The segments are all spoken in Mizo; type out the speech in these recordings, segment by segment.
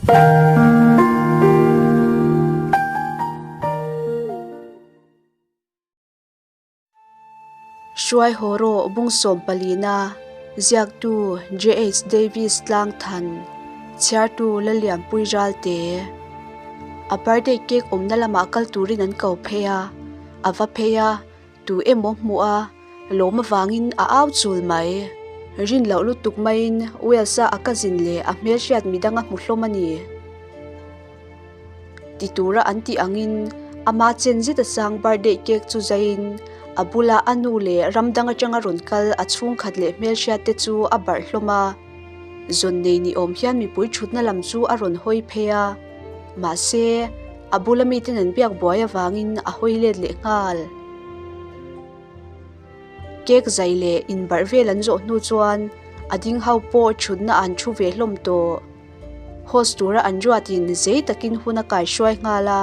Hruai haw rawh bung sawm palina ziaktu JH Davis Tlangthan chhiartu Lalianpui Ralte a birthday cake awmna lamah kal turin an ko phei a a va phei a tu emaw hmuh a lawm avangin a au chul mai rin loh lutuk maiin Wales a a cousin leh a hmelhriat midang a hmu hlawm a ni. Ti tura an tih angin ama chen zet a sang birthday cake chu zaiin a bula a nu leh ram dang atanga rawn kal a chhungkhat leh hmelhriat te chu a barh hlawm a. Zawn nei ni awm hian mipui thutna lam chu a rawn hawi phei a, mahse a bula miten an biak buai avangin a hawi let leh nghal. Cake zai leh inbarh vel an zawh hnu chuan a ding ho pawh thutna an thu ve hlawm tawh. Host tura an ruatin zei takin hun a kaihruai nghal a,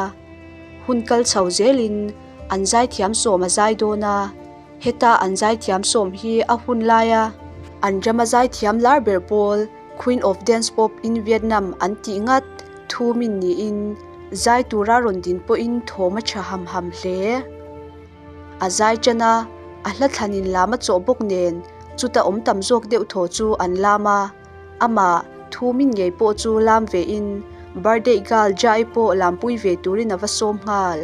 hun kal chho zelin an zaithiam sawm a zai dawn a, heta an zaithiam sawm hi a hun laia an rama zaithiam lar ber pawl Queen of Dance Pop in Vietnam an tih ngat thu min niin zai tura rawn din pawhin thawm a tha ham ham hle. A zai tan a, a hla thlanin lam a chawh bawk nen chuta awm tam zawk deuh thaw chu an lam a. Amah thu min ngei pawh chu lam ve in birthday girl Jai pawh lampui ve turin a va sawm nghal.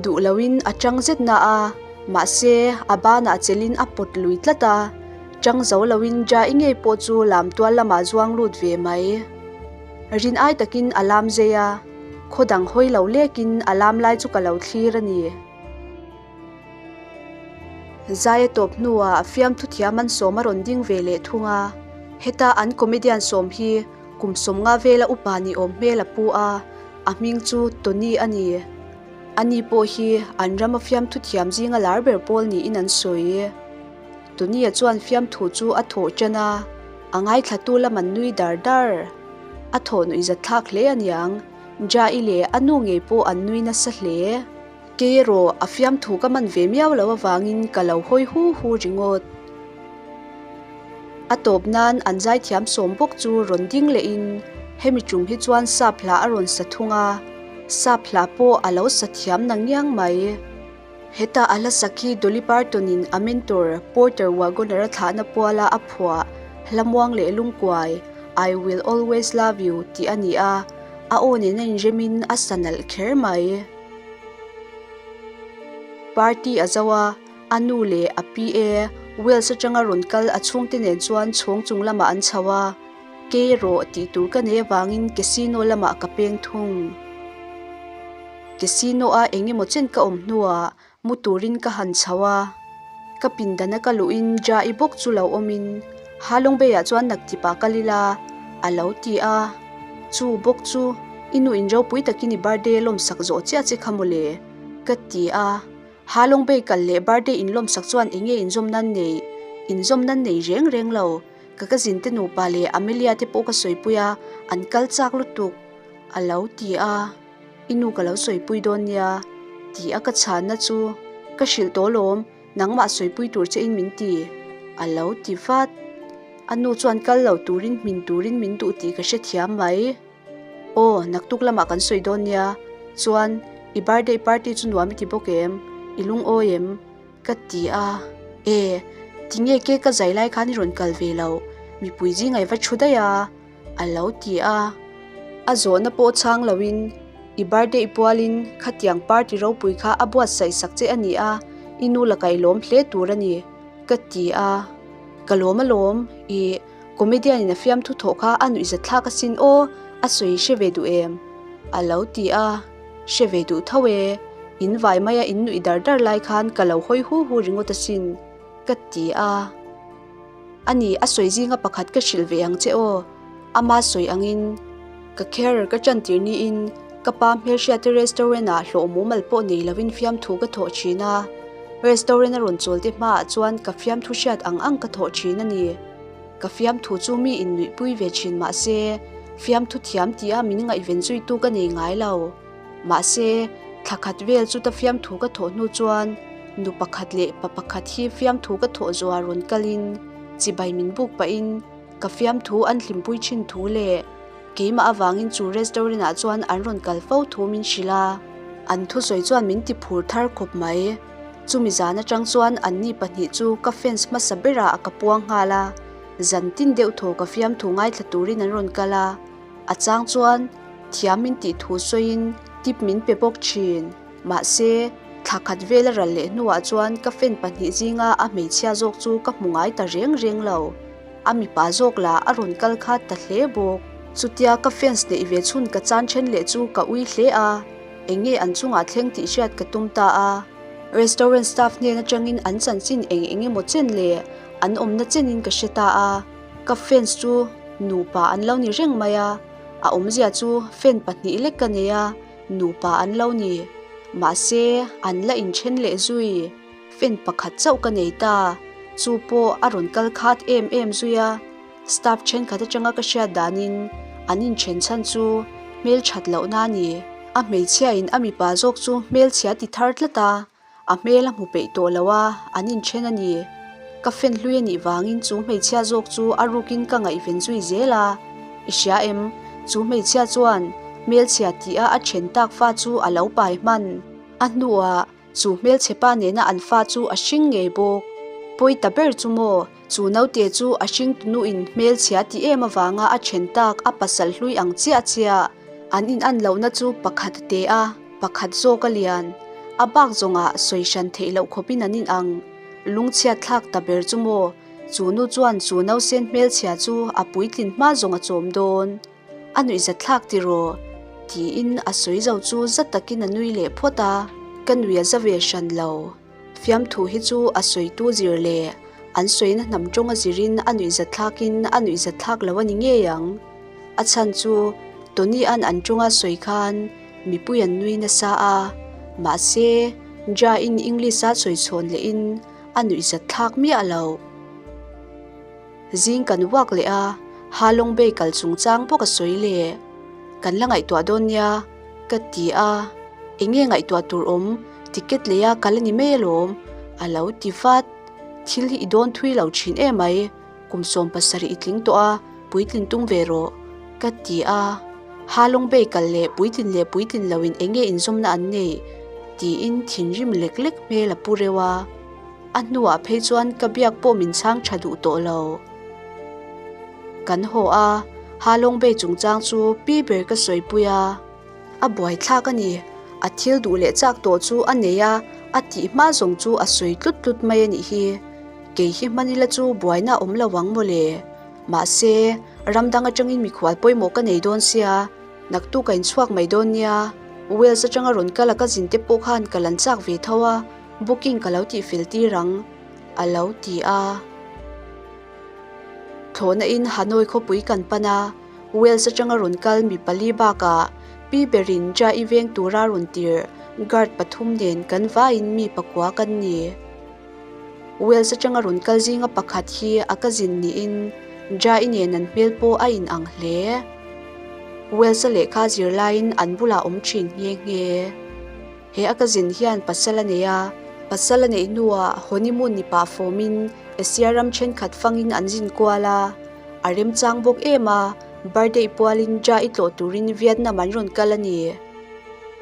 Duh loin a chang zet na a, mahse a banah chelin a pawt lui tlat a, chang zo loin Jai ngei pawh chu lam tual lamah zuang lut ve mai. Rin ai takin a lam zei a, khaw dang hawi lo lekin a lam lai chu ka lo thlir a ni. Zai a tawp hnuah fiamthu thiam an sawm a rawn ding ve leh thung a, heta an comedian sawm hi kum sawmnga vela upa ni awm hmel a pu a, a hming chu Tony a ni. Ani pawh hi an rama fiamthu thiam zinga lar ber pawl niin an sawi. Tony-a chuan fiamthu chu a thawh ṭan a, a ngaithlatu lam an nui dar dar. A thawh nuihzat thlak hle aniang, Ja-i leh a nu ngei pawh an nui nasa hle. Kei erawh a fiamthu ka man ve miau lo avangin ka lo hawi hu hu ringawt. A tawp nan an zaithiam sawm bawk chu rawn ding lehin hemi tum hi chuan sap hla a rawn sa thung a, sap hla pawh a lo sa thiam na ngiang mai. Heta a hla sak hi Dolly Parton-in a mentor Porter Wagoner a thlahna puala a phuah Hlamuang leh Lungkuai, I Will Always Love You tih a ni a, a aw nen a inremin a sa nalh kher mai. Party a zo a, a nu leh a PA, Wales atanga rawn kal a chhungte nen chuan chhawng chung lamah an chho a, Kei erawh tih tur ka nei avangin casino lamah ka peng thung. Casino a eng emaw chen ka awm hnuah mu turin ka han chho a, ka pindana ka luhin Ja-i bawk chu lo awmin Halong Bay-ah chuan naktipah kal ila a lo ti a, chu bawk chu i nu in ropui takin i birthday a lawmsak zawh chiah che kha mawle ka ti a, Halong Bay kal leh birthday in lawmsak chuan eng nge inzawm nan nei inzawm nan nei reng reng lo, ka cousin te nupa leh Amelia te pawh ka sawipui a, an kal chak lutuk a lo ti a. I nu ka lo sawipui dawn nia tih a ka chhanna chu ka hrilh tawh alawm, nangmah sawipui tur che in min ti a lo ti vat. A nu chuan kal lo turin hmin turin min duh tih ka hrethiam mai. Aw, naktuk lamah kan sawi dawn nia, chuan i birthday party chu nuam i ti bawk em? I lungawi em? Ka ti a, E, tinge cake ka zai lai khan i rawn kal ve loh, mipui zingah i va thu daih a. A lo ti a, a zawhna pawh chhang loin i birthday pualin khatiang party ropui kha a buatsaih sak che a ni a, i nu lakah i lawm hle tur a ni, ka ti a. Ka lawm alawm, i comedian in a fiamthu thawh kha a nuihzat thlak asin aw, a sawi hre ve duh em? A lo ti a, hre ve duh tho e, in vai maia in nuih dar dar lai khan ka lo hawi hu hu ringawt asin, ka ti a. A ni, a sawi zinga pakhat ka hrilh ve ang che aw. Ama sawi angin, ka kher ka chantir niin ka pa hmelhriate restaurant-ah hlawh mumal pawh nei lovin fiamthu ka thawh thin a. Restaurant a rawn chawlte hmaah chuan ka fiamthu hriat ang ang ka thawh thin a ni. Ka fiamthu chu mi innuihpui ve thin mah se, fiamthu thiam tia min ngaihven zuitu ka nei ngai lo. Mahse, thla khat vel chuta fiamthu ka thawh hnu chuan nu pakhat leh pa pakhat hi fiamthu ka thawh zuah rawn kalin chibai min buk pahin ka fiamthu an hlimpui thin thu leh Keimah avangin chu restaurant ah chuan an rawn kal fo thu min hrilh a, an thusawi chuan min ti phur thar khawp mai. Chumi zan atang chuan anni pahnih chu ka fans hmasa berah ka puang nghal a, zan tin deuh thaw ka fiamthu ngaithla turin an rawn kal a, a chang chuan thiam min tih thu sawiin tip min pe bawk thin. Mahse, thla khat vel a ral leh hnuah chuan ka fan pahnih zinga a hmeichhia zawk chu ka hmu ngai ta reng reng lo. A mipa zawk lah a rawn kal khat ta hle bawk. Chutia ka fans neih ve chhun ka chan then leh chu ka ui hle a, eng nge an chungah thleng tih hriat ka tum ta a. Restaurant staff hnen atangin an chanchin eng eng emaw chen leh an awmna chenin ka hre ta a, ka fans chu nupa an lo ni reng mai a, a awmzia chu fan pahnih lek ka nei a, nupa an lo ni. Mahse, an la inthen leh zui. Fan pakhat chauh ka nei ta, chu pawh a rawn kal khat em em zui a, staff thenkhat atanga ka hriat danin an inthen chhan chu hmelthat lohna a ni. A hmeichhiain a mipa zawk chu hmelchhia ti thar tlat a, a hmel a hmu peih tawh lo a, an inthen a ni. Ka fan hlui a nih vangin chu hmeichhia zawk chu a rukin ka ngaihven zui zel a, i hria em? Chu hmeichhia chuan hmelchhia tih a a then tak fa chu a lo pai hman. A hnuah Chu hmelchhe pa nena an fa chu a hring ngei bawk. Pawi ta ber chu maw, chu naute chu a hring tunuin hmelchhia ti em avanga a then tak a pasal hlui ang chiah chiah. An in an lohna chu pakhat a te a, pakhat zawk a lian. A bak zawngah sawi hran theih loh khawpin an in ang. Lungchhiat thlak ta ber chu maw, chu nu chuan chu nausen hmelchhia chu a puitlin hma zawng a chawm dawn. A nuihzat thlak tiraw? tiin a sawi zo chu za takin a nui leh phawt a, ka nui a za ve hran lo. Fiamthu hi chu a sawitu zir leh an sawina hnam tawng a zirin a nuihzat thlakin a nuihzat thlak lo a ni ngei ang. A chhan chu Tony-a'n an tawnga sawi khan mipui an nui nasa a, mahse Ja-in English-a sawi chhawn lehin a nuihzat thlak miah lo. Zing kan uak leh a, Ha Long Bay kal chungchang bawk a sawi leh. Kan la ngaihtuah dawn nia, ka ti a. Eng nge ngaihtuah tur awm, ticket lei a kal a ni mai alawm, a lo ti vat. Thil hi i dawn thui lo thin emai, kum 70 i tling tawh a, puitlin tum ve rawh, ka ti a. Ha Long Bay kal leh puitlin leh puitlin loin eng nge inzawmna an neih? tiin thinrim lek lek hmel a pu reuh a. A hnuah phei chuan ka biak pawh min chhang tha duh tawh lo. Kan haw a, Ha Long Bay chungchang chu pi ber ka sawipui a. A buaithlak a ni, a thil duh leh chak tawh chu a nei a, a tih hma zawng chu a sawi tlut tlut mai a nih hi. Kei hi hman ila chu buaina a awm lo ang mawle. Mahse, ram dang atangin mikhual pawimawh ka nei dawn sia, naktuk a inchhuak mai dawn nia. Wales atanga rawn kal a ka zin te pawh khan ka lan chak ve tho a. Booking ka lo tih fel tir ang, a lo ti a. Thlawhna in Hanoi khawpui kan pan a, Wales atanga rawn kal mi pali bakah pi berin Ja i veng tura rawn tir guard pathum nen kan vaiin mi pakua kan ni. Wales atanga rawn kal zinga pakhat hi a cousin niin Ja i nen an hmel pawh a inang hle. Wales-a lehkha zir laiin an bulah awm thin nghe nghe. He a cousin hian pasal a nei a, pasal a neih hnuah honeymoon ni pah fawmin Asia ram thenkhat fangin an zin kual a, a remchang bawk em a, birthday pualin Ja i tlawh turin Vietnam an rawn kal a ni.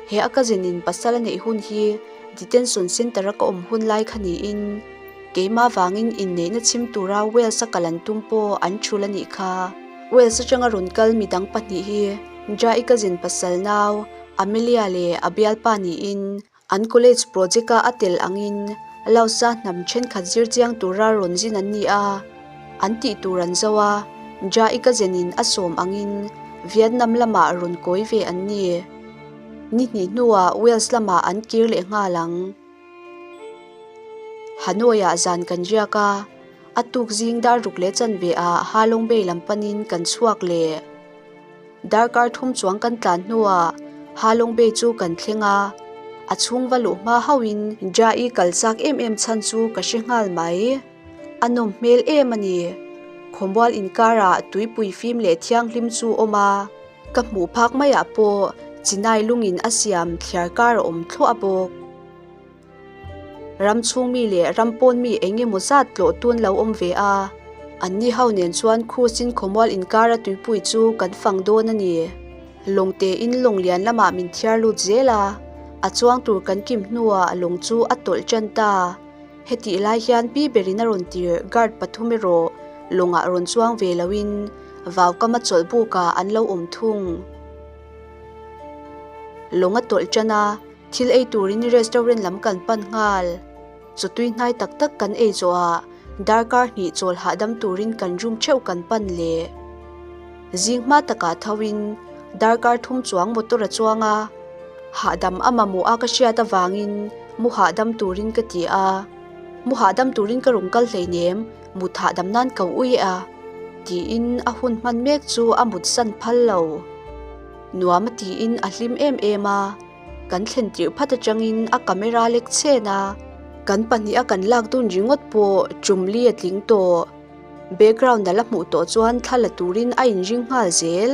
He a cousin in pasal a neih hun hi detention centre a ka awm hun lai kha niin keimah vangin inneihna chhim tura Wales a kal an tum pawh an thul a nih kha. Wales atanga rawn kal midang pahnih hi Ja i cousin pasal nau Amelia leh a bialpa niin an college project-a a tel angin Laos-a hnam thenkhat zir chiang tura rawn zin an ni a, an tih tur an zo a, Ja i cousin-in a sawm angin Vietnam lamah rawn kawi ve an ni. Ni hnih hnuah Wales lamah an kir leh nghal ang. Hanoi-ah zan kan riak a, a tuk zing dar ruk leh chanve ah Ha Long Bay lam panin kan chhuak leh. Darkar thum chuang kan tlan hnuah Ha Long Bay chu kan thleng a, a chhung va luh hma hauhin Ja-i kal chak em em chhan chu ka hre nghal mai. A nawm hmel em a ni. Khawmual inkarah tuipui fim leh thianghlim chu awm a, ka hmuh phak maiah pawh Chinai lungin a siam thliar kar a awm thluah bawk. Ram chhung mi leh ram pawn mi eng emaw zat tlawh tun lo awm ve a. Anni ho nen chuan cruise in khawmual inkara tuipui chu kan fang dawn a ni. Lawng tein lawng lian lamah min thiar lut zel a, a chuang tur kan kim hnuah lawng chu a tawlh tan ta. Hetih lai hian pi berin a rawn tir guard pathum erawh lawngah rawn chuang ve loin vaukama chawlh bukah an lo awm thung. Lawng a tawlh tan a, thil ei turin restaurant lam kan pan nghal. Chawtui hnai tak tak kan ei zawhah darkar hnih chawl hahdam turin kan room theuh kan pan leh. Zing hma takah thoin darkar thum chuang motor a chuang a, hahdam a mamawh a ka hriat avangin mu hahdam turin ka ti a. Mu hahdam turin ka rawn kal hleinem, mut hahdam nan ko ui e a, tiin a hun hman mek chu a mut san phal lo. Nuam a tiin a hlim em em a. Kan thlen tirh phat atangin a camera lek chhen a, kan pahniha kan lak dun ringawt pawh tum li a tling tawh. Background a la hmuh tawh chuan thla la turin a inring nghal zel.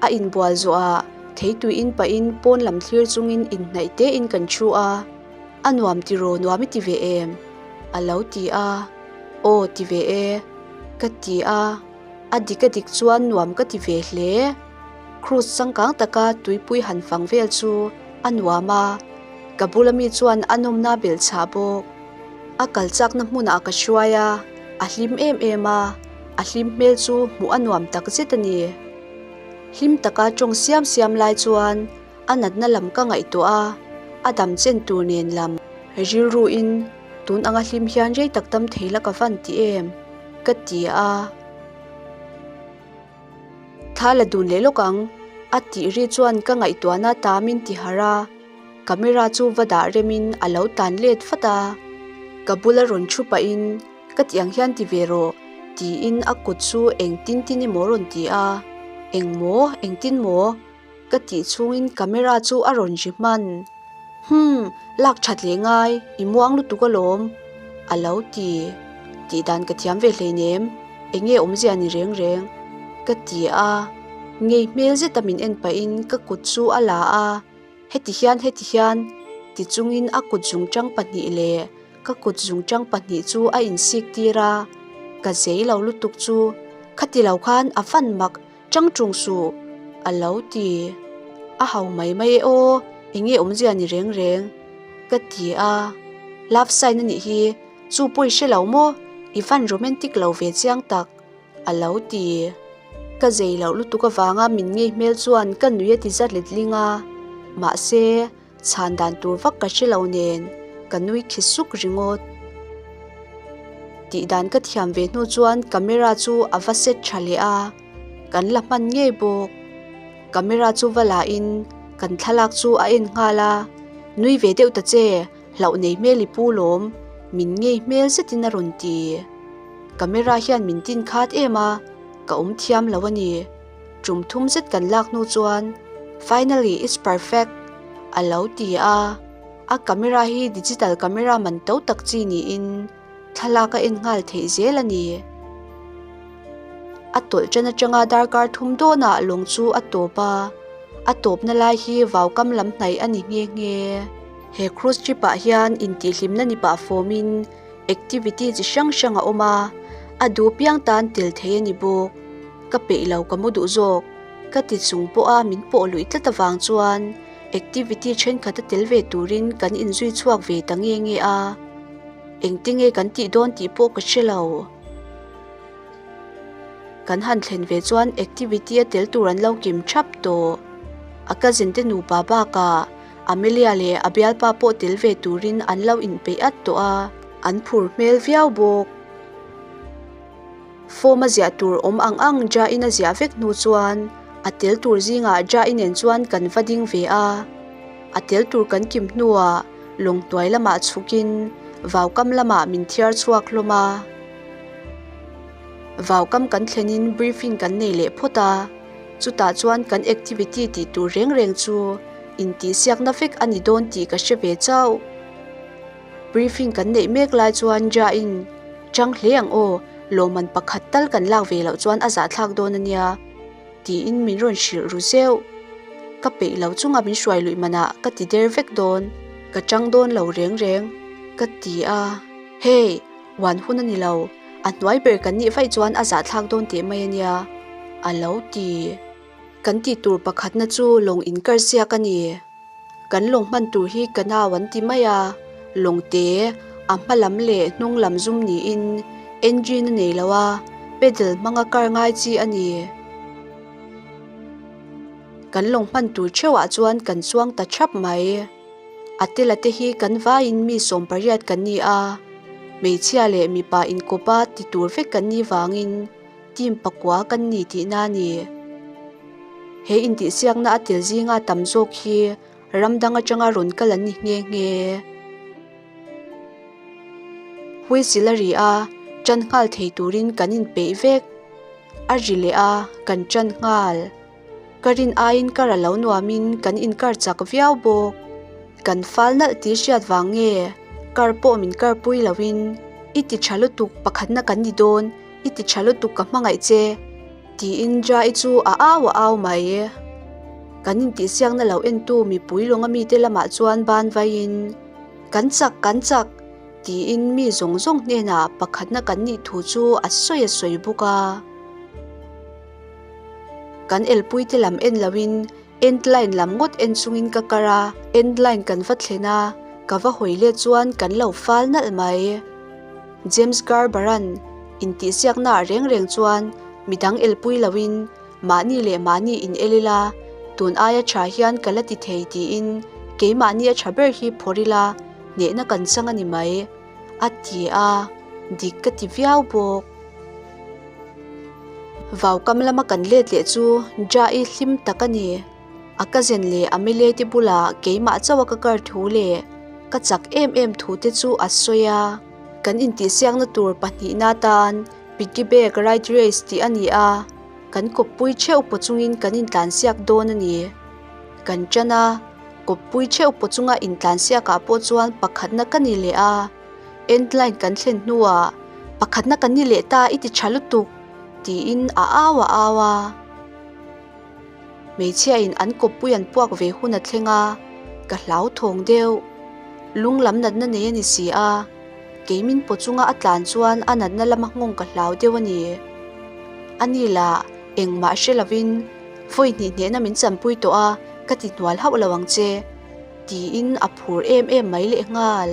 A inbual zawhah theitui in pahin pawn lam thlir chungin inhnaih tein kan thu a, A nuam tiraw nuam i ti ve em? a lo ti a, Aw ti ve e ka ti a. A dik a dik chuan nuam ka ti ve hle. Cruise changkang taka tuipui han fang vel chu a nuam a, ka bula mi chuan a nawmna belh chhah bawk. A kal chakna hmunah ka hruai a, a hlim em em a, a hlim hmel chu hmuh a nuam tak zet a ni. Hlim taka tawng siam siam lai chuan a natna lam ka ngaihtuah a, a dam chen tur nen lam. Rilruin tun anga hlim hian rei tak dam thei la ka van ti em? ka ti a. Thla la dun leh lawk ang, a tih ri chuan ka ngaihtuahna ta min ti harh a, camera chu va dah remin a lo tan let vat a. Ka bula rawn thu pahin ka tih ang hian ti ve rawh tiin a kut chu engtin tin emaw rawn ti a, Engmaw? Engtin maw? Ka tih chhungin camera chu a rawn ri hman. Humm, lak that leh ngai, i muang lutuk alawm, a lo ti. Tih dan ka thiam ve hleinem, eng nge awmzia ni reng reng? Ka ti a. Ngei hmel zeta min en pahin ka kut chu a la a, heti hian heti hian, ti chungin a kut zungchang pahnih leh ka kut zungchang pahnih chu a insik tir a, ka zei lo lutuk chu khati lo khan a fan mak Chang chung suh, a lo ti. A hau mai mai e aw, eng nge awmzia ni reng reng? Ka ti a. Love sign a nih hi, chu pawi hre lo maw? I van romantic lo ve chiang tak, a lo ti. Ka zei loh lutuk avanga min ngei hmel chuan ka nui a ti zat letling a. Mahse, Chhan dan tur vak ka hre lo nen ka nui khi suk ringawt. Tih dan ka thiam ve hnu chuan camera chu a va set tha leh a, kan la hman ngei bawk. Camera chu va la in kan thlalak chu a en nghal a, nui ve deuh ta che, hlauh nei hmel i pu lawm, min ngei hmel zetin a rawn ti. Camera hian min tin khat em a, ka awm thiam lo a ni. Tum thum zet kan lak hnu chuan Finally it's perfect a lo ti a, a camera hi digital camera man to tak chi niin thlalak a en nghal theih zel a ni. A tawlh tan atanga darkar thum dawnah lawng chu a tawp a, a tawpna lai hi vaukam lam hnaih a ni nghe nghe. He cruise trip ah hian intihhlimna ni pah fawmin activity chi hrang hrang a awm a, a duh piang tan tel thei a ni bawk. Ka peih lo ka mu duh zawk, ka ti chung pawha min pawh luih tlat avang chuan activity thenkhat a tel ve turin kan inzui chhuak ve ta nge nge a, engtinge kan tih dawn tih pawh ka hre lo. Kan han thlen ve chuan activity a tel tur an lo kim thap tawh. A cousin te nupa bakah Amelia leh a bialpa pawh tel ve turin an lo inpeih at tawh a, an phur hmel viau bawk. Form a ziah tur awm ang ang Jai-in a ziah vek hnu chuan a tel tur zingah Jai nen chuan kan va ding ve a. A tel tur kan kim hnuah lawng hnuai lamah chhukin vaukam lamah min thiar chhuak hlawm a. Vaukam kan thlenin briefing kan nei leh phawt a, chutah chuan kan activity tih tur reng reng chu intihsiakna vek a ni dawn tih ka hre ve chauh. Briefing kan neih mek lai chuan Jia-in, Chang hle ang aw, lawmman pakhat tal kan lak ve loh chuan a zahthlak dawn a nia, tiin min rawn hrilh ru zeuh. Ka peih lo chunga min hruai luih manah ka ti der vek dawn, ka chang dawn lo reng reng, ka ti a. Hey, uan hun a ni lo, A hnuai ber kan nih vaih chuan a zahthlak dawn teh mai a nia, a lo ti. Kan tih tur pakhatna chu lawng inkar siak a ni. Kan lawng hman tur hi ka nau an ti mai a, lawng te a hma lam leh hnung lam zum niin engine a nei lo a, pedal hmanga kar ngai chi a ni. Kan lawng hman tur theuhah chuan kan chuang ta thap mai. A tela te hi kan vaiin mi 80 kan ni a, hmeichhia leh mipa inkawpa ti tur vek kan nih vangin team pakua kan ni tihna a ni. He intihsiakna a tel zinga tam zawk hi ram dang atanga rawn kal an ni nghe nghe. Whistle a ri a, tan nghal thei turin kan inpeih vek. A ri leh a, kan tan nghal. Ka rin aiin kar a lo nuamin kan inkar chak viau bawk. Kan fal nalh tih hriat vang nge kar pawh min karpui loin i ti tha lutuk pakhatna kan ni dawn, i ti tha lutuk ka hmangaih che tiin Jai chu a au a au mai. Kan intihsiakna lo entu mipui lawnga mite lamah chuan ban vaiin kan chak kan chak tiin mi zawng zawng hnenah pakhatna kan nih thu chu a sawi a sawi bawk a. Kan elpuite lam en loin end line lam ngawt en chungin ka kar a, end line kan va thlen a, ka va hawi let chuan kan lo fal nalh mai. James Garber-a'n intihsiaknaah reng reng chuan midang elpui loin mahni leh mahni in el ila, tun aia tha hian ka la ti thei tiin keimahni a tha ber hi phawrh ila hnehna kan chang a ni mai, a ti a, dik ka ti viau bawk. Vau kam lama kan let leh chu Jai hlim tak a ni. A cousin leh a milete bulah keimah chauh a ka kar thu leh ka chak em em thu te chu a sawi a. Kan intihsiakna tur pahnihna atan piggy bag ride race tih a ni a, kan kawppui theuh paw chungin kan intlansiak dawn a ni. Kan tan a, kawppui theuh paw chunga intlansiakah pawh chuan pakhatna ka ni leh a. End line kan thlen hnuah pakhatna kan ni leh ta i ti tha lutuk tiin a au a au a. Hmeichhia in an kawppui an puak ve hun a thleng a, ka hlau thawng deuh. Lung lam natna nei a ni si a, kei min paw chunga a tlan chuan a natna lama nghawng ka hlau deuh a ni. A ni lah engmah hre lovin vawi hnih hnehna min chanpui tawh a, ka ti hnual hauh lo ang che. Tiin a phur em em mai leh nghal.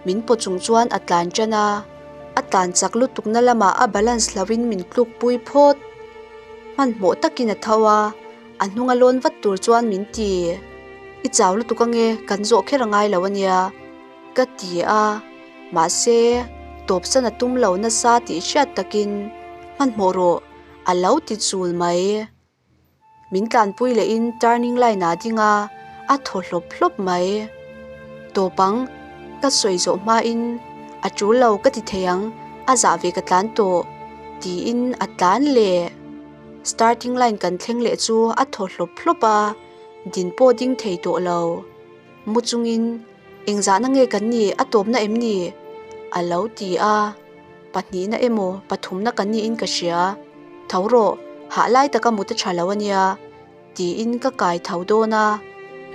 Min paw chung chuan a tlan tan a, a tlan chak lutukna lamah a balance hlauhin min tluk pui phawt. Hmanhmawh takin a tho a, a hnunga lawn vat tur chuan min ti. I chau lutuk ange, kan zawh kher a ngai lo ania, ka ti a. Mahse, tawpsan a tum lo nasa tih hriat takin, Hmanhmawh rawh, a lo ti chul mai. Min tlanpui lehin turning line ah a ding a, a thaw hlawp hlawp mai. Tawp ang, ka sawi zawh hmain a tul lo ka ti thei ang, a zah ve ka tlan tawh tiin a tlan leh. Starting line kan thleng leh chu a thaw hlawp hlawp a, din pawh ding thei tawh lo. Mu chungin engzahna nge kan nih a tawpna em ni? A lo ti a. Pahnihna emaw pathumna kan niin ka hria. Tho rawh, hah lai taka mut a tha lo a nia, tiin ka kai tho dawn a.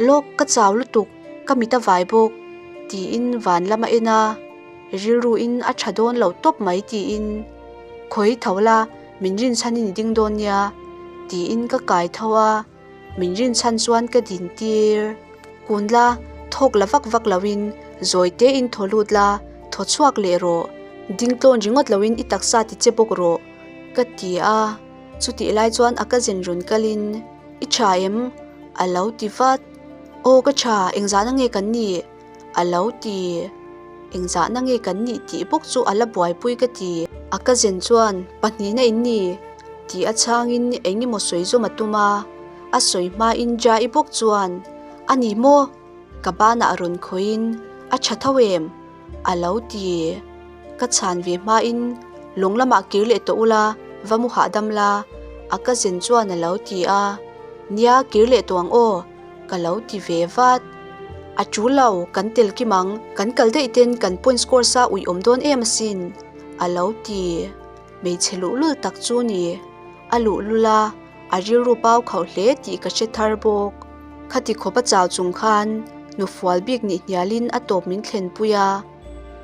Lawk, ka chau lutuk, ka mit a vai bawk, tiin van lam a en a. Rilruin a tha dawn lo tawp mai tiin, Khawi tho la, min rinchhanin i ding dawn nia, tiin ka kai tho a. Min rinchhan chuan ka din tir. Kun la, thawk la vak vak loin zawi tein thaw lut la, thaw chhuak leh rawh. Ding tlawn ringawt loin i taksa ti che bawk rawh, ka ti a. Chutih lai chuan a cousin rawn kalin, I tha em? a lo ti vat. Aw ka tha, engzahna nge kan nih? A lo ti. Engzahna nge kan nih tih bawk chu a la buaipui ka ti. A cousin chuan, Pahnihna in ni? Tih a chhangin eng emaw sawi zawm a tum a, a sawi hmain Jai bawk chuan, A ni maw? Ka banah rawn khawihin, A tha tho em? A lo ti. Ka chhan ve hmain, Lawng lamah kir leh tawh ula, va mu hahdam la, a cousin chuan a lo ti a. Nia, kir leh tawh ang aw, ka lo ti ve vat. A tul lo, kan tel kim ang, kan kal daih ten kan point score sa uih awm dawn em asin, a lo ti. Hmeichhe luhlul tak chu ni. A luhlul a, a rilru pau khauh hle tih ka hre thar bawk. Khati khawp a chau chung khan hnufual bik nih hnialin a tawp min thlenpui a.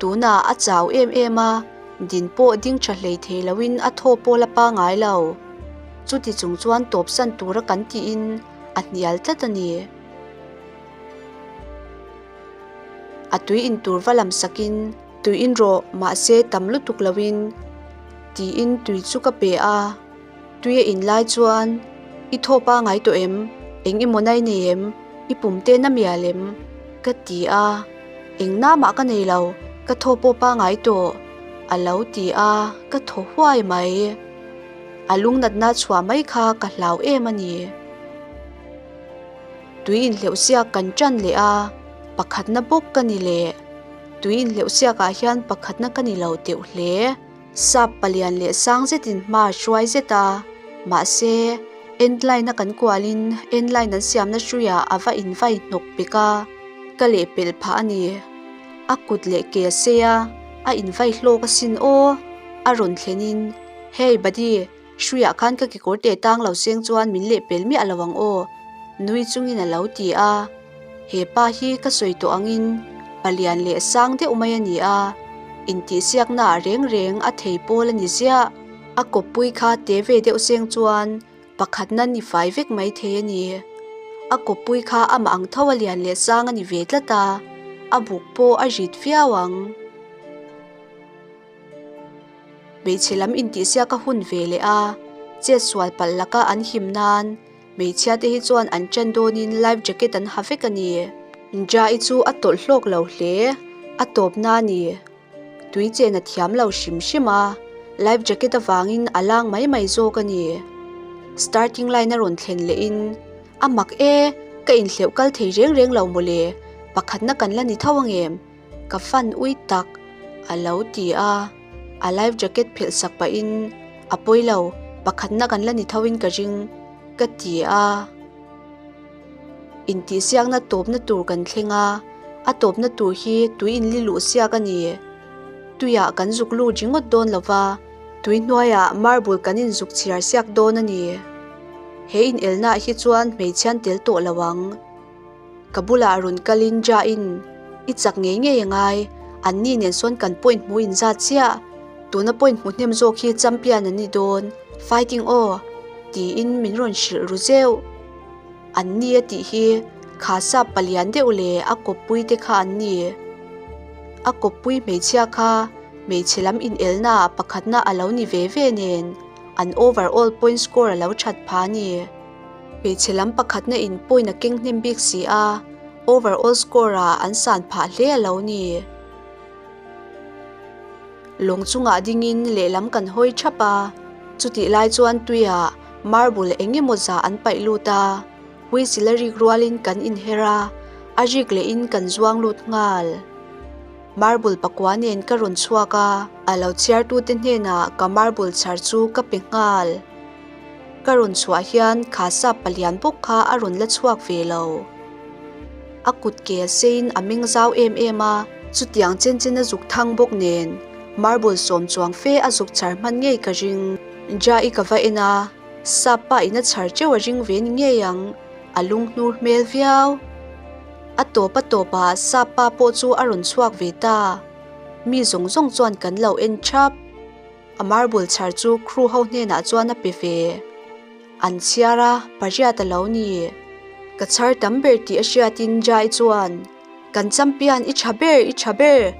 Tunah a chau em em a, din pawh ding tha hlei thei loin a thaw pawh la pangai lo. Chuti chung chuan tawpsan tura kan tiin a hnial tlat a ni. A tui in tur va lam sakin tui in rawh mahse tam lutuk loin tiin tui chu ka pe a. Tui a in lai chuan i thaw pangai tawh em? Eng emaw nai nei em? I pum te na mial em? Ka ti a. Eng namah ka nei lo, ka thaw pawh pangai tawh a lo ti a, ka thaw huai mai. A lungnatna chhuah mai kha ka hlau em a ni. Tui inhleuh siak kan ṭan leh a, pakhatna bawk ka ni leh. Tui inhleuh siakah hian pakhatna ka ni lo teuh hle. Sap palian leh sang zetin hma a hruai zet a, mahse end line a kan kualin end line an siamna hruiah a va invai hnawk pek a, ka lehpelh phah a ni. A kut leh ke a sei a, a invai hlawk asin aw, a rawn thlenin, Hey buddy, Hruiah khan ka kekawr te tang lo seng chuan min lehpel miah lo ang aw, nui chungin a lo ti a. He pa hi ka sawi tawh angin palian leh sang deuh mai a ni a, intihsiaknaah reng reng a thei pawl a ni ziah. A kawppui kha te ve deuh seng chuan pakhatna ni fai vek mai thei a ni. A kawppui kha amah ang tho a lian leh sang a ni ve tlat a, a buk pawh a rit viau ang. Hmeichhe lam intihsiak a hun ve leh a, chet sual palh laka an him nan hmeichhia te hi chuan an ṭan dawnin life jacket an ha vek a ni. Nja-i chu a tawlh hlawk lo hle, a tawpna a ni. Tui chen a thiam lo hrim hrim a, life jacket avangin a lang mai mai zawk a ni. Starting line a rawn thlen lehin, A mak e, ka inhleuh kal thei reng reng lo mawle, pakhatna kan la ni tho angem? Ka fan ui tak, a lo ti a. A life jacket phelh sak pahin, A pawi lo, pakhatna kan la ni tho in ka ring, ka ti a. Intihsiakna tawpna tur kan thleng a, a tawpna tur hi tui inli luh siak a ni. Tuiah kan zuk lut ringawt dawn lo va, tui hnuaiah marble kan inzuk chhiar siak dawn a ni. He inelnaah hi chuan hmeichhian tel tawh lo ang. Ka bulah rawn kalin Jain, I chak ngei ngei a ngai, an ni nen sawn kan point hmu in zat chiah, tuna point hmu hnem zawk hi champion an ni dawn, fighting aw, tiin min rawn hrilh ru zeuh. An ni a tih hi kha sap palian deuh leh a kawppui te kha an ni. A kawppui hmeichhia kha hmeichhe lam inelna ah pakhatna a lo ni ve ve nen an overall point score a lo that pha a ni. Hmeichhe lam pakhatna in point a keng hnem bik si a, overall score ah an san phah hle a lo ni. Lawng chungah dingin lehlam kan hawi thap a, chutih lai chuan tuiah marble eng emaw zah an paih lut a, whistle a rik rualin kan inher a, a rik lehin kan zuang lut nghal. Marble pakua nen ka rawn chhuak a, a lo chhiartute hnenah ka marble chhar chu ka pe nghal. Ka rawn chhuah hian kha sap palian bawk kha a rawn la chhuak ve lo. A kut ke a seiin a meng zau em em a, chutiang chen chen a zuk thang bawk nen marble sawm chuang fe a zuk chhar hman ngei ka ring. Ja-i ka va en a, sap pa in a chhar teuh a ring ve ni ngei ang, a lung hnur hmel viau. A tawp a tawp ah sap pa pawh chu a rawn chhuak ve ta, mi zawng zawng chuan kan lo en thap. A marble chhar chu crew ho hnenah chuan a pe ve. An chhiar a, pariat a lo ni. Ka chhar tam ber tih a hriatin Jai chuan, Kan champion i tha ber, i tha ber!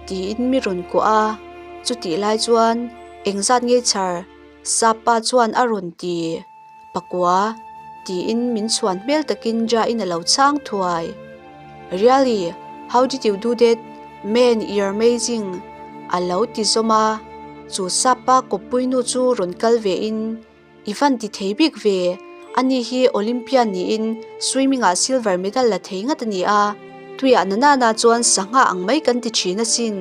tiin mi rawn kuah a. Chutih lai chuan, Engzat nge chhar? Sapa chuan a rawn ti. Pakua, tiin min chhuan hmel takin Jaiin a lo chhang thuai. Really? How did you do that? Man, you're amazing! a lo ti zawm a, chu sapa kawppui nu chu rawn kal vein, I van ti thei bik ve, ani hi Olympian niin swimming ah silver medal la thei ngat a ni a, tuiah na nana chuan sangha ang mai kan ti thin asin,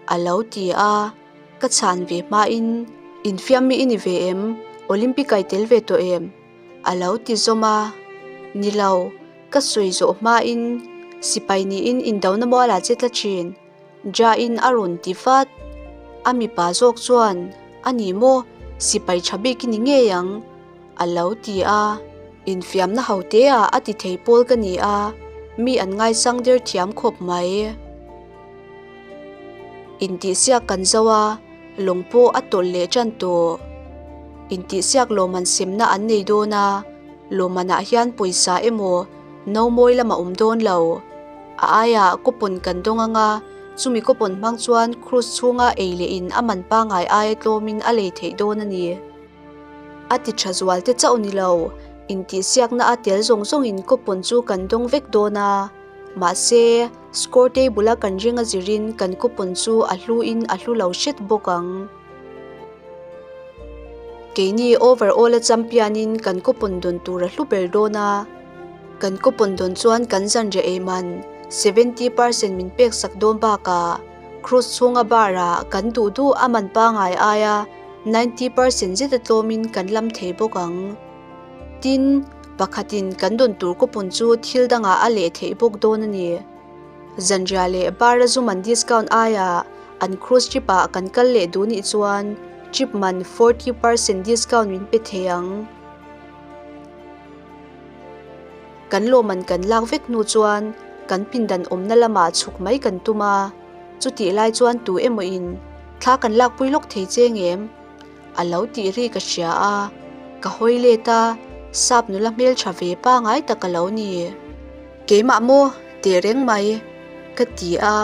a lo ti a. Ka chhan ve hmain, Infiam mi i ni ve em? Olympic ai tel ve tawh em? A lo ti zawm a. Ni lo, ka sawi zawh hmain sipai niin indona mualah che tla thin, Jain a rawn ti vat. A mipa zawk chuan, A ni maw, sipai tha bik i ni ngei ang, a lo ti a. Infiamna ho teah a ti thei pawl ka ni a, mi an ngaisang der thiam khawp mai. Intihsiak kan zo a, lawng pawh a tawlh leh tan tawh. Intihsiak lawmman semna an nei dawn a, lawmmanah hian pawisa emaw no mawi lam a awm dawn lo. A aiah coupon kan dawng ang a, chumi coupon hmang chuan cruise chhunga ei leh in a man pangngai aia tlawmin a lei theih dawn a ni. A ti tha zual te chauh ni lo, intihsiakna a tel zawng zawngin coupon chu kan dawng vek dawn a. Mahse, score table a kan ring a zirin kan coupon chu a hlu in a hlu lo hret bawk ang. Keini overall a champion in kan coupon dawn tur a hlu ber dawn a, kan coupon dawn chuan kan zanriah ei man 70% min pek sak dawn bakah cruise chhunga bar ah kan duh duh a man pangai aia 90% zet a tlawmin kan lam thei bawk ang. Tin, pakhatin kan dawn tur coupon chu thil dangah a leh theih bawk dawn a ni. Zanriah leh bar a zum an discount aia an cruise trip ah kan kal leh duh nih chuan trip man 40% discount min pe thei ang. Kan lawmman kan lak vek hnu chuan kan pindan awmna lamah chhuk mai kan tum a, chutih lai chuan tu emaw in thla kan lakpui lawk thei che ngem? A lo tih ri ka hria a, ka hawi let a, sap nula hmeltha ve pangai tak a lo ni. Keimah maw? Teh reng mai, ka ti a,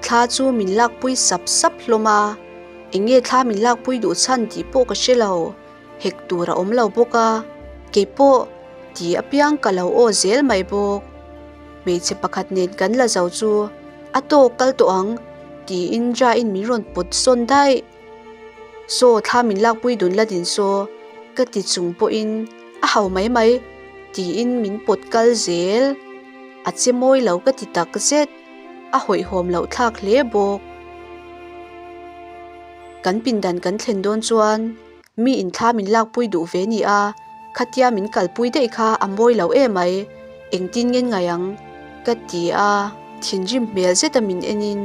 thla chu min lakpui sap sap hlawm a, eng nge thla min lakpui duh chhan tih pawh ka hre lo, hek tur a awm lo bawk a, keipawh ti apiang ka lo aw zel mai bawk. Hmeichhe pakhat nen kan la zo chu a tawk kal tawh ang tiin Jaiin min rawn pawt sawn daih. Saw thla min lakpui dun la din saw ka ti chung pawhin a hau mai mai tiin min pawt kal zel. A che mawi lo ka ti tak zet, a hawihhawm loh thlak hle bawk. Kan pindan kan thlen dawn chuan mi in thla min lakpui duh ve ni a, khatia min kalpui daih kha a mawi lo em mai, engtin nge ngai ang ka ti a. Thinrim hmel zeta min enin,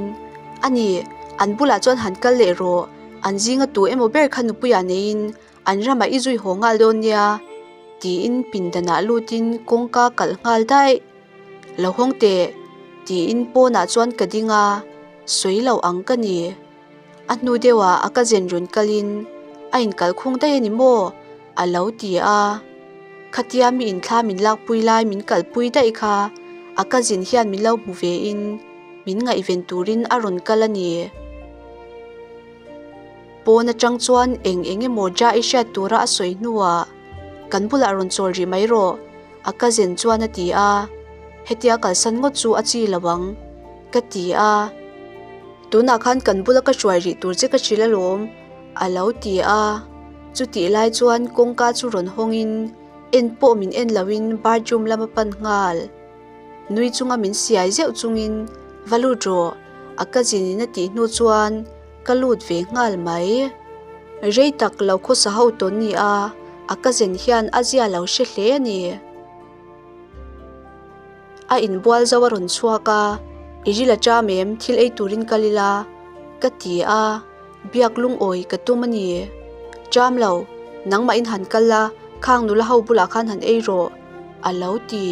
A ni, an bulah chuan han kal leh rawh, an zinga tu emaw ber kha nupuiah neiin an ramah i zui haw nghal dawn nia, tiin pindanah lutin kawngka kalh nghal daih. Lo hawng teh, tiin pawnah chuan ka ding a, sawi lo ang ka ni. A hnu deuhah a cousin rawn kalin a inkalkhung daih a ni maw? a lo ti a. Khatia mi inthla min lakpui lai min kalpui daih kha a cousin hian min lo hmu ve in min ngaihven turin a rawn kal a ni. Pawn atang chuan eng eng emaw ja i hriat tura a sawi hnuah kan bulah rawn chawl rih mai rawh a cousin chuan a ti a, hetia kalsan ngawt chu a chi lo ang ka ti a. Tunah khan kan bula ka hruai rih tur che ka hrilh alawm, a lo ti a. Chutih lai chuan kawngka chu rawn hawngin en pawh min en loin bathroom lam a pan nghal. Nui chunga min siai zeuh chungin va lut rawh, a cousin in a tih hnu chuan ka lut ve nghal mai. Rei tak lo khawsa ho tawn ni a, a cousin hian a zia lo hre hle a ni. A inbual zo a rawn chhuak a, I ril a ṭam em, thil ei turin kal ila, ka ti a, biak lungawi ka tum a ni. Ṭam lo, nangmahin han kal la, khang nula ho bulah khan han ei rawh, a lo ti.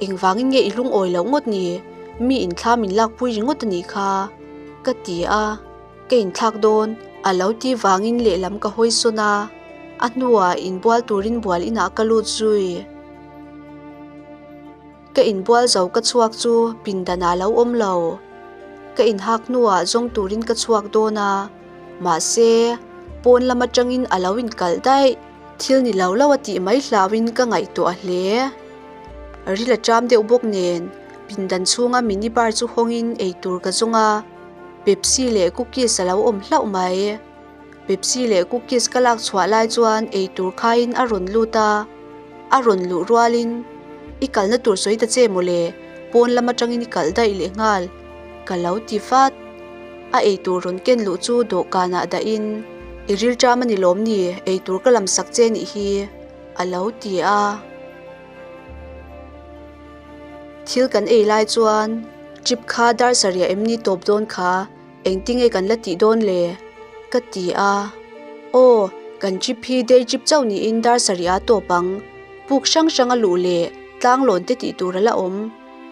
Engvangin nge i lungawi loh ngawt ni, mi inthla min lakpui ringawt a nih kha, ka ti a. Ka inthlak dawn, a lo ti vangin lehlam ka hawi sawn a, a hnuah inbual turin bual inah ka lut zui. Ka inbual zo ka chhuak chu pindanah a lo awm lo. Ka inhak hnuah zawng turin ka chhuak dawn a, mahse pawn lam atangin a lo inkalh daih. Thil ni lo lo a tih mai hlauhin ka ngaihtuah hle. Ril a ṭam deuh bawk nen pindan chhunga mini bar chu hawngin eitur ka zawng a. Pepsi leh cookies a lo awm hlauh mai. Pepsi leh cookies ka lak chhuah lai chuan eitur khaiin a rawn lut a, a rawn luh rualin I kalna tur sawi ta che mawle, pawn lam atangin i kalh daih leh nghal ka lo ti vat. A eitur rawn ken luh chu dawhkanah dahin I rilṭam a ni lawm ni, eitur ka lam sak che nih hi a lo ti a. Thil kan ei lai chuan trip kha dar sarih em ni tawp dawn kha engtinge kan la tih dawn le? ka ti a. Aw, kan trip hi day trip chauh niin dar sarih a tawp ang. Puk hrang hrang a luh leh tlang lawn te tih tur a la awm.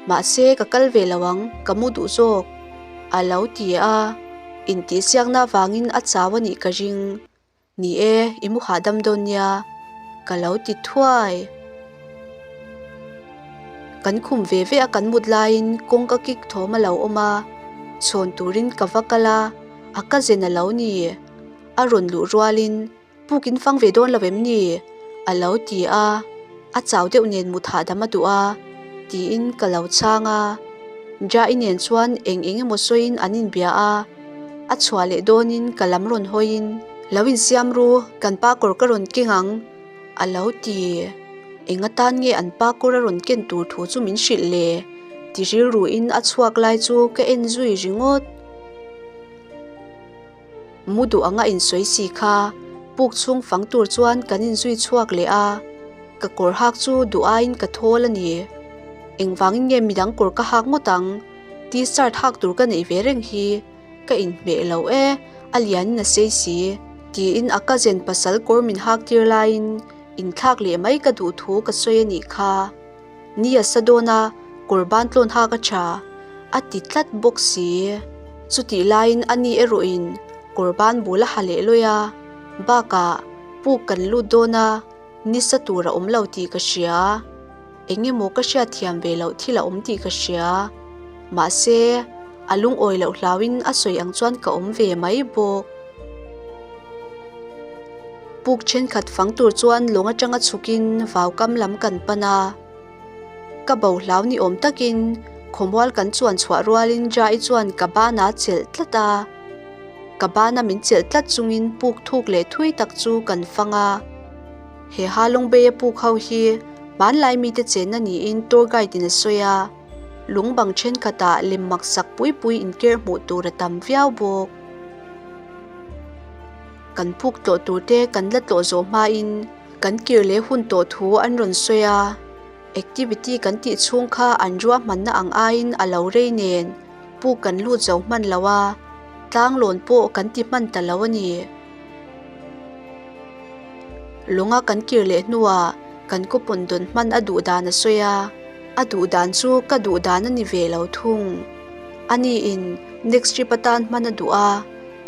Mahse ka kal ve lo ang, ka mu duh zawk a lo ti a. Intihsiakna avangin a chau a nih ka ring. Ni e, i mu hahdam dawn nia, ka lo ti thuai. Kan khum ve ve a kan mut laiin kawngka kik thawm a lo awm a, chhawn turin ka va kal a, a ka zen a lo ni. A rawn luh rualin Puk in fang ve dawn lo em ni? a lo ti a, a chau deuh nen mut hahdam a duh a, tiin ka lo chhang a. Ja-i nen chuan eng eng emaw sawiin an inbia a, a chhuah leh dawnin ka lam rawn hawiin, Lo insiam ru, kan pa kawr ka rawn keng ang, a lo ti. Eng atan nge an pa kawr a rawn ken tur thu chu min hrilh le? ti rilruin a chhuak lai chu ka en zui ringawt. Mu duh anga insawi si kha puk chhung fang tur chuan kan inzui chhuak leh a, ka kawr hak chu duh aiin ka thawl a ni. Engvangin nge midang kawr ka hak ngawt ang? T-shirt hak tur ka neih ve reng hi ka inhmeh lo e, a lianin a sei si, tiin a cousin pasal kawr min hak tir laiin inthlak leh mai ka duh thu ka sawi a nih kha. Ni a sa dawn a, kawr ban tlawn hak a tha, a ti tlat bawk si. Chutih laiin a ni erawhin kawr ban bul a ha leh lawi a, bakah puk kan lut dawn a, ni sa tur a awm lo tih ka hria. Eng emaw ka hriatthiam ve loh thil a awm tih ka hria. Mahse, a lungawi loh hlauhin a sawi ang chuan ka awm ve mai bawk. Puk thenkhat fang tur chuan lawng atanga chhukin vaukam lam kan pan a. Ka bo hlau ni awm takin khawmual kan chuan chhuah rualin Jai chuan ka banah a chelh tlat a. Ka bana min chelh tlat chungin puk thuk leh thui tak chu kan fang a. He Halong Bay-a puk ho hi hmanlai mite chenna niin tour guide in a sawi a. Lung bang thenkhatah lem maksak pui pui inker hmuh tur a tam viau bawk. Kan puk tlawh tur te kan la tlawh zawh hmain kan kir leh hun tawh thu an rawn sawi a, activity kan tih chhung kha an ruahmanna ang aiin a lo rei nen puk kan lut zo hman lo a, tlanglawn pawh kan ti hman ta lo a ni. Lawnga kan kir leh hnuah kan coupon dawn hman a duh dan a sawi a, a duh dan chu ka duh dan a ni ve lo thung. Aniin next trip atan hman a duh a.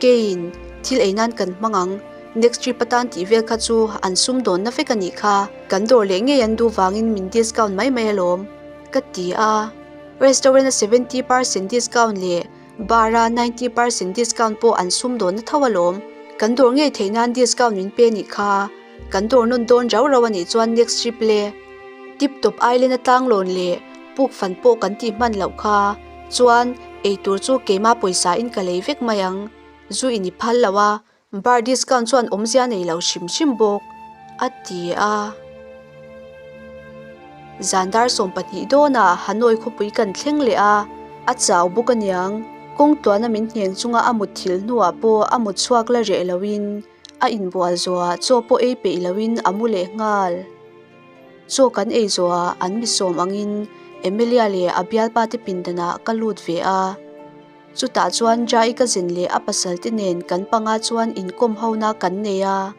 Keiin thil ei nan kan hmang ang, next trip atan tih vel kha chu an sumdawnna vek a nih kha, kan dawr leh ngei an duh vangin min discount mai mai alawm, ka ti a. Restaurant a 70% discount leh bar a 90% discount pawh an sumdawnna tho alawm, kan dawr ngei theih nan discount min pe nih kha, kan dawr nawn dawn rau rau a nih chuan next trip le. Tip Top Island a tlanglawn leh puk fan pawh kan tih hman loh kha. Chuan, eitur chu keima pawisa in ka lei vek mai ang. Zu in i phal lo a, bar discount chuan awmzia nei lo hrim hrim bawk, a ti a. Zan dar 12 dawnah Hanoi khawpui kan thleng leh a, a chau bawk aniang. Kawng tluana min ngheng chunga a mut thil hnuah pawh a mut chhuak la reh loin a inbual zawhah chaw pawh ei peih loin a mu leh nghal. Chaw kan ei zawhah an mi sawm angin Emilia leh a bialpa te pindanah ka lut ve a. Chutah chuan Jai ka zin leh a pasal te nen kan panga chuan inkawm hona kan nei a.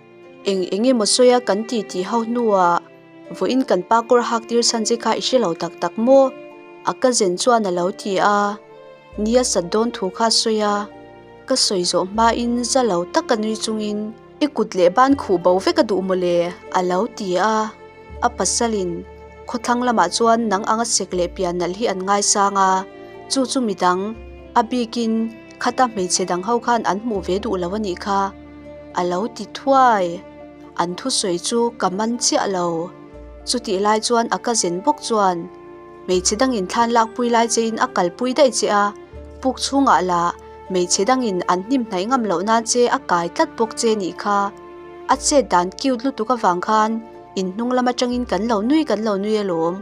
Eng eng emaw sawia kan ti tih ho hnuah vawiin kan pa kawr hak tir chhan che kha i hre lo tak tak maw? A ka zen chuan a lo ti a. Nia sat dawn thu kha a sawi a. Ka sawi zawh hmain za lo taka nui chungin. I kut leh ban khuh bo vek a duh mawle, a lo ti a. A pasalin, Khawthlang lamah chuan nang anga sek leh pian nalh hi an ngaisang a, chu chu midang, a bikin khata hmeichhe dang ho khan an hmuh ve duh lo a nih kha, a lo ti thuai. An thusawi chu ka man chiah lo. Chutih lai chuan a cousin bawk chuan, Hmeichhe dangin thlan lakpui lai chein a kalpui daih che a, puk chhungah lah Hmeichhe dangin an hnim hnaih ngam loh nan che a kai tlat bawk che nih kha. A chet dan cute lutuk avang khan in hnung lam atangin kan lo nui kan lo nui alawm.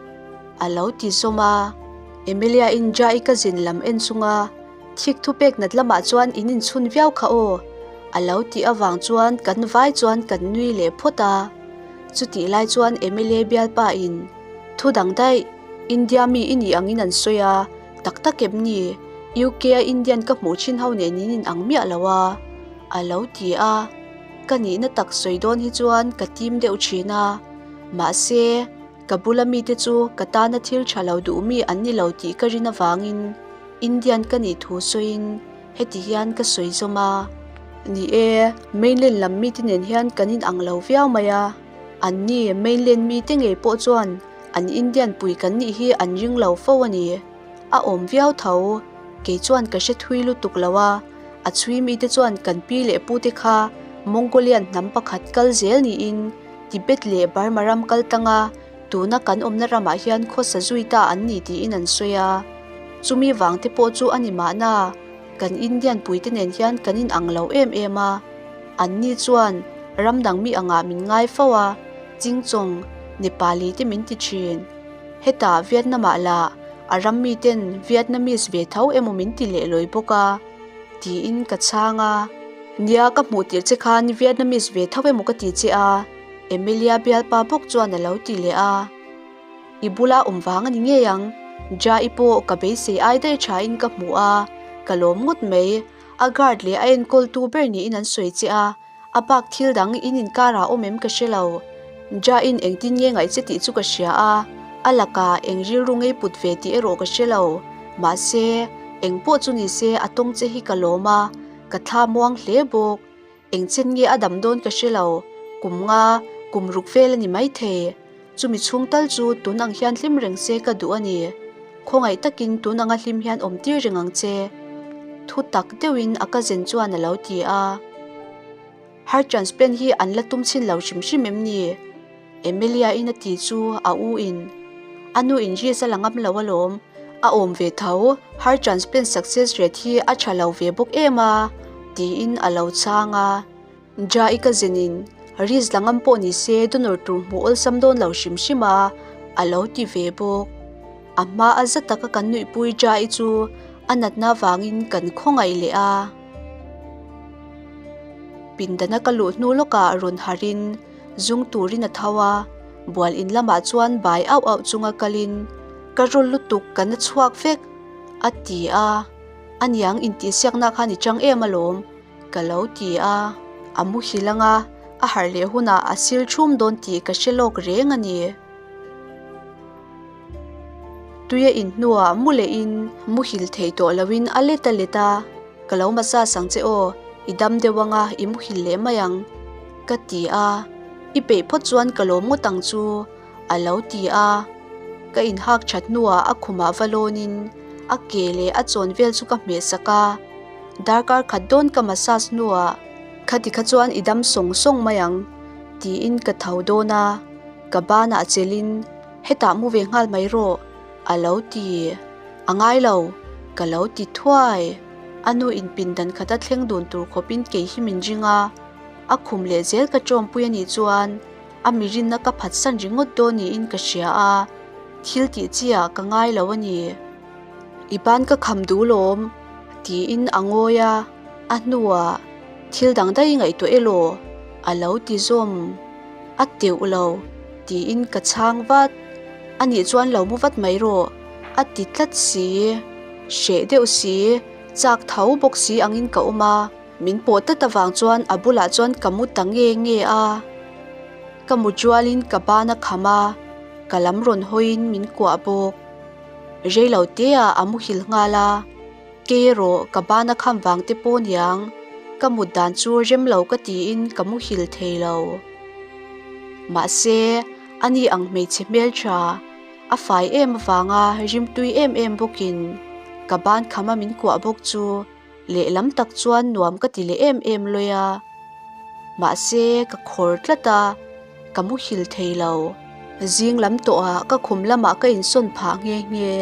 A lo ti zawm a. Emilia in Jai ka zin lam en chunga thik thu pek nat lamah chuan in inchhun viau kha aw. A lo tih avang chuan kan vai chuan kan nui leh phawt a. Chutih lai chuan Emilia bialpa in thu dang daih India mi i nih angin an sawi a. Tak tak em ni? UK a Indian ka hmuh thin ho nen in inang miah lo a, a lo ti a. Ka nihna tak sawi dawn hi chuan ka tim deuh thin a. Mahse, ka bula mite chu ka tana thil tha lo duh mi an ni lo tih ka rin avangin Indian ka nih thu sawiin Heti hian ka sawi zawm a. Ni e, mainland lam mite nen hian kan inang lo viau mai a. Anni mainland mite ngei pawh chuan an Indian pui kan nih hi an ring lo fo a ni. A awm viau tho, kei chuan ka hre thui lutuk lo a, a chhui mite chuan kan pi leh pute kha Mongolian hnam pakhat kal zel niin Tibet leh Burma ram kal tanga tuna kan awmna ramah hian khawsa zui ta an ni tiin an sawi a. Chumi vang te pawh chu a ni mahna, kan Indian puite nen hian kan inang lo em em a. Anni chuan ram dang mi angah min ngai fo a, Chingchawng, Nepali te min ti thin. Hetah Vietnam-ah lah a ram miten Vietnamese ve tho emaw min ti leh lawi bawk a, tiin ka chhang a. Nia ka hmuh tirh che khan Vietnamese ve tho emaw ka ti che a, Emilia bialpa bawk chuan a lo ti leh a. I bula awm vang a ni ngei ang, Ja-i pawh ka beisei ai daih thain ka hmu a, ka lawm ngawt mai. A guard leh a enkawltu ber niin an sawi che a. A bak thil dang in inkarah awm em ka hre lo. Ja-in engtin nge ngaih che tih chu ka hria a, a lakah eng rilru ngei put ve tih erawh ka hre lo. Mahse, eng pawh chu ni se a tawng che hi ka lawm a, ka thla muang hle bawk. Eng chen nge a dam dawn ka hre lo, kum nga, kum ruk vel a ni maithei. Chumi chhung tal chu tun ang hian hlim reng se ka duh a ni. Khawngaih takin tun anga hlim hian awm tir reng ang che. Thu tak deuhin a cousin chuan a lo ti a. Heart transplant hi an la tum chhin lo hrim hrim em ni? Emilia-in a ti chu a u in. A nu in risk a la ngam lo alawm. A awm ve tho, heart transplant success rate hi a tha lo ve bawk em a, tiin a lo chhang a. Ja-i ka zinin risk la ngam pawh ni se donor tur hmuh awlsam dawn lo hrim hrim a, a lo ti ve bawk. A hma a za taka kan nuihpui Ja-i chu a natna vangin kan khawngaih leh a. Pindana ka luh hnu lawkah rawn harhin zung turin a tho a, bual in lamah chuan bai auh auh chunga kalin ka rawl lutuk ka na chhuak vek a ti a, aniang intihsiakna khan i chang em alawm. Ka lo ti a, a muhil anga a harh leh hunah a sil thum dawn tih ka hre lawk reng a ni. Tui a in hnuah mu lehin muhil theih tawh loin a let a let a, Ka lo massage ang che aw, i dam deuh anga i muhil leh mai ang, ka ti a, I peih phawt chuan ka lawm ngawt ang chu, a lo ti a. Ka inhak that hnuah a khumah va lawnin a ke leh a chawn vel chu ka hmeh sak a. Darkar khat dawn ka massage hnuah khati kha chuan i dam sawng sawng mai ang tiin ka tho dawn a, ka banah chelin hetah mu ve nghal mai rawh a lo ti. A ngai lo, ka lo ti thuai. A nu in pindan khata thleng dun tur khawpin kei hi min ring a, a khum leh zel ka tawmpui a nih chuan a mirinna ka phatsan ringawt dawn niin ka hria a, thil tih chi ah ka ngai lo a ni. I ban ka kham duh lawm, tiin a ngawi a, a hnuah thil dang daih ngaihtuah elaw a lo ti zawm. A teuh lo, tiin ka chhang vat. Anih chuan lo mu vat mai rawh, a ti tlat si. Hreh deuh si, chak tho bawk si angin ka awm a, min pawh tlat avang chuan a bulah chuan ka mu ta nge nge a. Ka mu rualin ka ban a kham a, ka lam rawn hawiin min kuah bawk. Rei lo te ah a muhil nghal a, kei erawh ka ban a kham vang te pawh niang, ka mut dan chu rem lo ka tiin ka muhil thei lo. Mahse, ani ang hmeichhe hmeltha, a fai em avanga rimtui em em bawkin ka ban kham a min kuah bawk chu lehlam tak chuan nuam ka ti leh em em lawi a. Mahse, ka khawr tlat a, ka muhil thei lo. Zing lam tawhah ka khum lamah ka insawn phah nghe nghe.